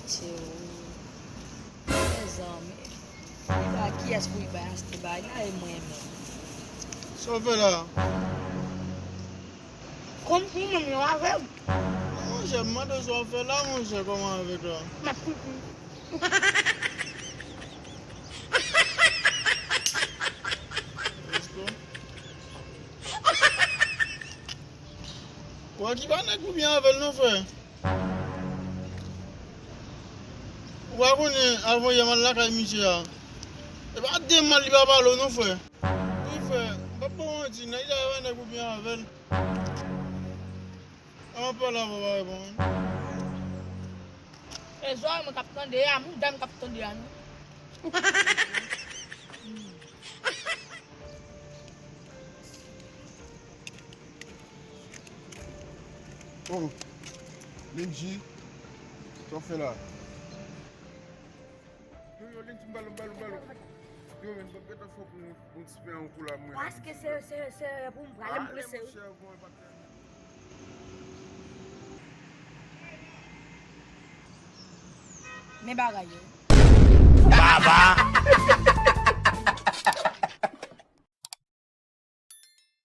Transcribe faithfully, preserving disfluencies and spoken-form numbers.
Mesye o. Mezanmi. Li pa kiyès pou li bay achte bagay la e mwen menm. Sa w fè la? Kòm pou mwen menm yo avè w. Monchè, m mande w sa w fè la, monchè, kòman avèk la? M ap kouri. Ou a ki pa nèg ou byen avè l non, frè? Ou pa konnen avan yè m al lakay misye a. E pa de mal li pa pale w non, frè. Wi, frè, m p ap ba w manti, nèg la e pa nèg ou byen avè l. An m ap pale avè w pa reponn. E zòrèy mwen k ap tande a, mouda m k ap tande a non. Oh, Benji, sa w fè la? Yo, yo, Lenji, m balo, m balo, m balo. Yo, men, m p ap gentan fè pou yon, pou yon ti pen an kou la, mwen. Paske se, se, se pou m prale, m prese, wi. Men bagay yo. Baba!